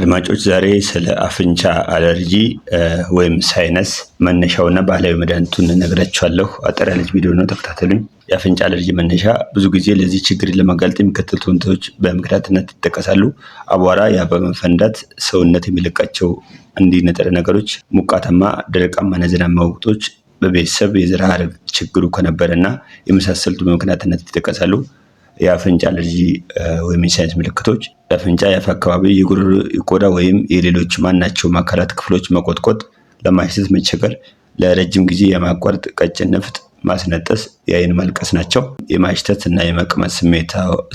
አድማጮች፣ ዛሬ ስለ አፍንጫ አለርጂ ወይም sinus መነሻውና ባህላዊ መድኃኒቱን እነግራችኋለሁ። አጠር ያለች ቪዲዮ ነው፣ ተከታተሉኝ። የአፍንጫ አለርጂ መነሻ፦ ብዙ ጊዜ ለዚህ ችግር ለመጋለጥ የሚከተሉት ሁኔታዎች በምክንያትነት ይጠቀሳሉ። አቧራ፣ የአበባ መፈንዳት፣ ሰውነት የሚለቃቸው እንዲህ ንጥረ ነገሮች፣ ሞቃታማ፣ ደረቃማና ዝናባማ ወቅቶች፣ በቤተሰብ የዘር ሐረግ ችግሩ ከነበረና የመሳሰሉት በምክንያትነት ይጠቀሳሉ። የአፍንጫ አለርጂ ወይም የ sinus ምልክቶች፦ የአፍንጫ፣ የአፍ አካባቢ፣ የጉሮሮ፣ የቆዳ ወይም የሌሎች ማናቸውም አካላት ክፍሎች መቆጥቆጥ፣ ለማሽተት መቸገር፣ ለረጅም ጊዜ የማያቋርጥ ቀጭን ንፍጥ ማስነጠስ፣ የአይን ማልቀስ ናቸው። የማሽተት እና የመቅመስ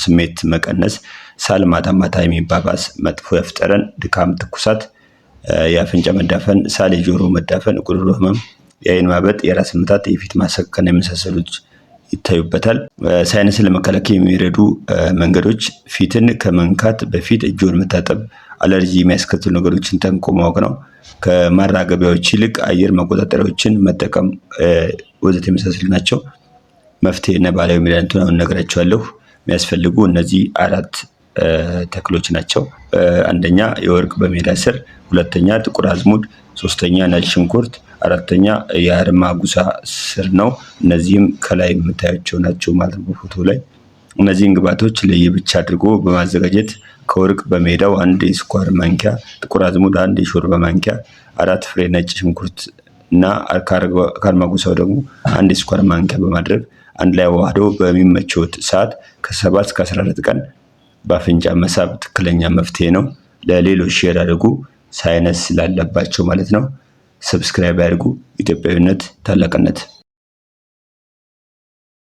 ስሜት መቀነስ፣ ሳል፣ ማታ ማታ የሚባባስ መጥፎ የአፍ ጠረን፣ ድካም፣ ትኩሳት፣ የአፍንጫ መዳፈን፣ ሳል፣ የጆሮ መዳፈን፣ ጉሮሮ ህመም፣ የአይን ማበጥ፣ የራስ ምታት፣ የፊት ማሳከክና የመሳሰሉት ይታዩበታል። Sinus ን ለመከላከል የሚረዱ መንገዶች፦ ፊትን ከመንካት በፊት እጅዎን መታጠብ፣ አለርጂ የሚያስከትሉ ነገሮችን ጠንቅቆ ማወቅ ነው። ከማራገቢያዎች ይልቅ አየር መቆጣጠሪያዎችን መጠቀም ወዘተ የመሳሰሉ ናቸው። መፍትሄ እና ባህላዊ መድኃኒቱን አሁን እነግራችኋለሁ። የሚያስፈልጉ እነዚህ አራት ተክሎች ናቸው። አንደኛ የወርቅ በሜዳ ስር፣ ሁለተኛ ጥቁር አዝሙድ፣ ሶስተኛ ነጭ ሽንኩርት፣ አራተኛ የአርማጉሳ ስር ነው። እነዚህም ከላይ የምታያቸው ናቸው ማለት ነው በፎቶ ላይ። እነዚህን ግብአቶች ለየብቻ አድርጎ በማዘጋጀት ከወርቅ በሜዳው አንድ የስኳር ማንኪያ፣ ጥቁር አዝሙድ አንድ የሾርባ ማንኪያ፣ 4 ፍሬ ነጭ ሽንኩርት እና ከአርማጉሳው ደግሞ አንድ የስኳር ማንኪያ በማድረግ አንድ ላይ አዋህዶ በሚመቸውት ሰዓት ከ7 እስከ 14 ቀን በአፍንጫ መሳብ ትክክለኛ መፍትሄ ነው። ለሌሎች share አድርጉ፣ sinus ላለባቸው ማለት ነው። Subscribe ያድርጉ። ኢትዮጵያዊነት ታላቅነት።